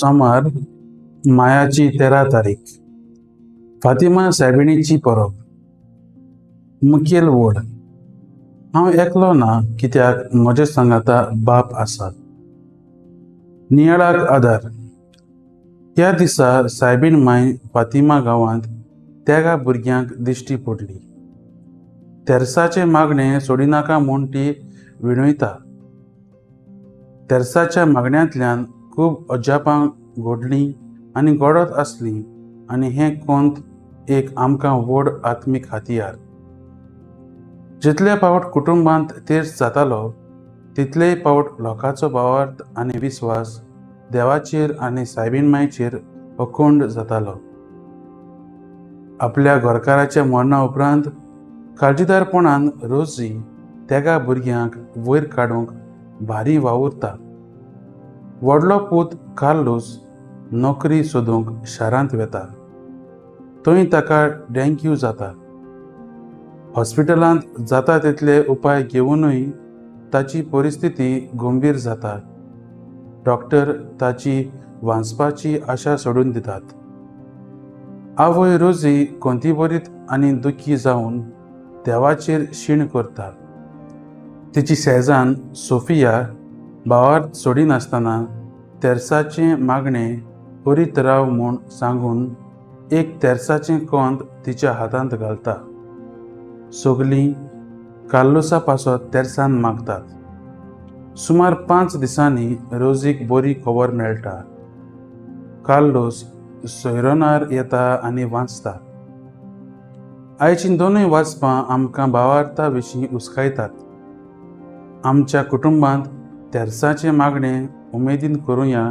सोमार, मायाची 13 तारीख, फातिमा सायबिणीची परब. मुखेल वड. हांव एकलो ना, कित्याक म्हजे सांगाता बाप आसा. नियाळाक आदार. ह्या दिसा सायबीण माय फातिमा गांवांत तेगा भुरग्यांक दिश्टी पडली. तेर्साचें मागणें सोडिनाका म्हूण ती विणयता. तेर्साच्या मागण्यांतल्यान खूब अजापां घडलीं आनी घडत आसलीं आनी हें कोंत एक आमकां व्हड आत्मीक हातियार. जितले फावट कुटुंबांत तेर्स जातालो तितलेय फावट लोकांचो भावार्थ आनी विस्वास देवाचेर आनी सायबीण मायचेर अखंड जातालो. आपल्या घरकाराच्या मरणा उपरांत काळजीदारपणान रोजी तेगा भुरग्यांक वयर काडूंक भारी वावुरता. व्हडलो पूत कार्लूस नोकरी सोदूंक शारांत वता. थंय ताका डेंग्यू जाता. हॉस्पिटलांत जाता तितले उपाय घेवनूय ताची परिस्थिती गंभीर जाता. डॉक्टर ताची वांचपाची आशा सोडून दितात. आवय रोजी खंतीभरीत आनी दुखी जावन देवाचेर शीण करता. तिची शेजान्न सोफिया भावार्थ सोडिनासतना तेर्साचें मागणें करीत राव म्हूण सांगून एक तेर्साचें कोंत तिच्या हातांत घालता. सगलीं कार्लुसा पासत तेर्सान मागतात. सुमार 5 दिसांनी रोजीक बरी खबर मेळटा. कार्लूस सोयरोनार येता आनी वाचता. आयचीं दोनूय वाचपां आमकां भावार्था विशीं उस्कायतात. आमच्या कुटुंबांत तेर्साचें मागणें उमेदीन करुया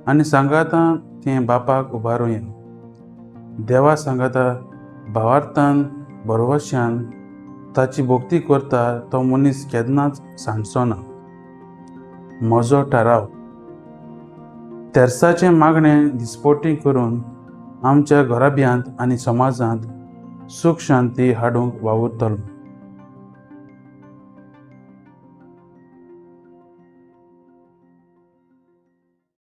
आनी सांगाता तें बापाक उबारुया. देवा सांगाता भावार्थान भरवश्यान ताची भक्ती करता तो मनीस केन्नाच सांडचो ना. म्हजो थाराव. तेर्साचें मागणें दिसपटी करून आमच्या घराब्यांत आनी समाजांत सूख शांती हाडूंक वावुरतलो.